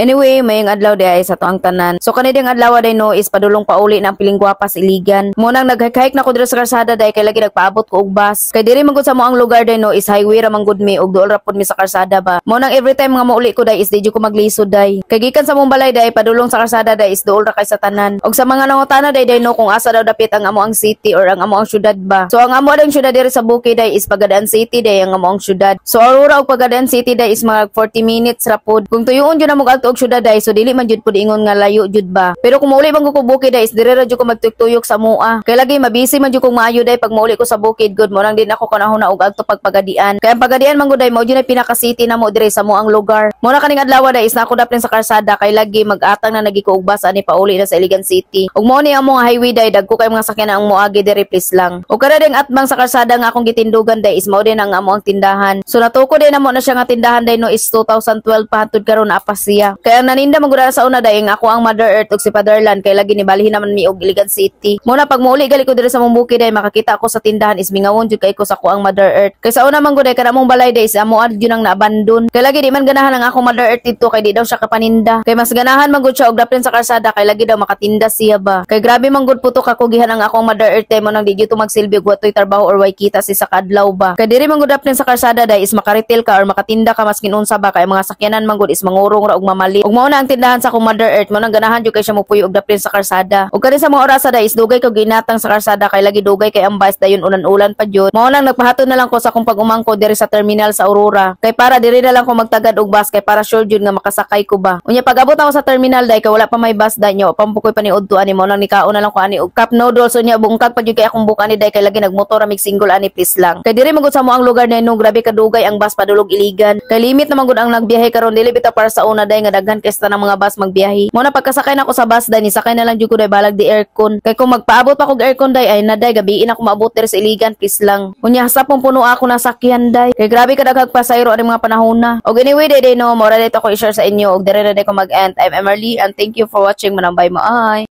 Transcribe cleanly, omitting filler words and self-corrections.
Anyway, maayong adlaw diay sa atoang tanan. So kani ding adlaw day no is padulong pauli na ang piling gwapa sa Iligan. Mo nang naghike na ko diri sa kalsada day kay lagi nagpaabot ko og bus. Kay diri man gud sa among lugar day no is highway ra man gud mi ug duol ra pud mi sa kalsada ba. Mo nang every time nga mauli ko day is di jud ko maglisod day. Kay gikan sa among balay day padulong sa kalsada day is duol ra kay sa tanan. Og sa mga nangutana day day no kung asa daw dapit ang amo ang city or ang amo ang syudad ba. So ang amo ang syudad diri sa Bukid day is Pagadian City day ang amo ang syudad. So Aurora ug Pagadian City day is mga 40 minutes ra pud. Kung tuyoon jud na mo adto og syudad day, so dili man jud pud ingon nga layo jud ba. Pero kung mauli man ko bukid day is diri ra jud ko magtuyok sa mua. Kay lagi mabisi man jud kong maayo day pag mauli ko sa bukid gud, mo nang din ako kanahon na og adto pag Pagadian. Kay ang Pagadian man gud day mao jud na pinaka city na mo diri sa mo ang lugar. Mo na kaning adlaw day is na ako daplin sa kalsada kay lagi mag-atang na nagi ko og bus ani pauli na sa Iligan City. Ug mao ni ang mga highway day, dagko kay mga sakyanan ang moagi diri, please lang. Ug kada ding atbang sa kalsada nga akong gitindugan day is mao din ang amo ang tindahan. So natuko din namo na siya nga tindahan day no is 2012 pa, hantud karon naa pa siya. Kaya ang naninda man gud sa una day ang ako ang Mother Earth ug si Fatherland kay lagi nibalhin naman mi og Iligan City. Mo na pag muuli gali ko diri sa mong bukid day makakita ako sa tindahan is mingawon jud kay ko sa ako ang Mother Earth. Kay sa una man gud day kana mong balay day is amo ad jud ang naabandon. Kay lagi di man ganahan ang akong Mother Earth didto kay di daw siya kapaninda. Kay mas ganahan man gud siya og daplin sa kalsada kay lagi daw makatinda siya ba. Kay grabe man gud puto kakugihan ang akong Mother Earth day, mo nang di jud to magsilbi og watoy trabaho or way kita si sa kadlaw ba. Kay diri man gud daplin sa kalsada day is makaretail ka or makatinda ka maskin unsa ba kay mga sakyanan man gud is mangurong ra og mamali. Ug mao na ang tindahan sa akong Mother Earth, mo nang ganahan jud kay siya mopuyo og daplin sa kalsada. Ug kani sa mga orasa day is dugay ko ginatang sa kalsada kay lagi dugay kay ang bus, dayon ulan-ulan pa jud. Mao nang nagpahatod na lang ko sa akong pag-umangko diri sa terminal sa Aurora. Kay para diri na lang ko magtagad og bus kay para sure jud nga makasakay ko ba. Unya pag-abot ako sa terminal day kay wala pa may bus day nyo, pampukoy pa ni udto ani, mo nang nikaon na lang ko ani og cup noodles. Unya bungkag pa jud kay akong buka ni day kay lagi nagmotor mig single ani, please lang. Kay diri man gud sa mo ang lugar na no grabe kadugay ang bus padulog Iligan. Kay limit naman gud ang nagbiyahe karon, dili bitaw para sa una day nga daghan kay sa tanang mga bus magbiyahe. Mo na pagkasakay na ako sa bus day ni sakay na lang jud ko day balag di aircon. Kay kung magpaabot pa kog aircon day ay naday gabiin ako maabot diri sa Iligan, please lang. Unya sa pong puno ako na sakyan day. Kay grabe kadaghag pasayro ani mga panahon na. Og anyway day day no, mora dito ko i-share sa inyo og diri na day ko mag-end. I'm Emerly and thank you for watching. Manambay mo ay.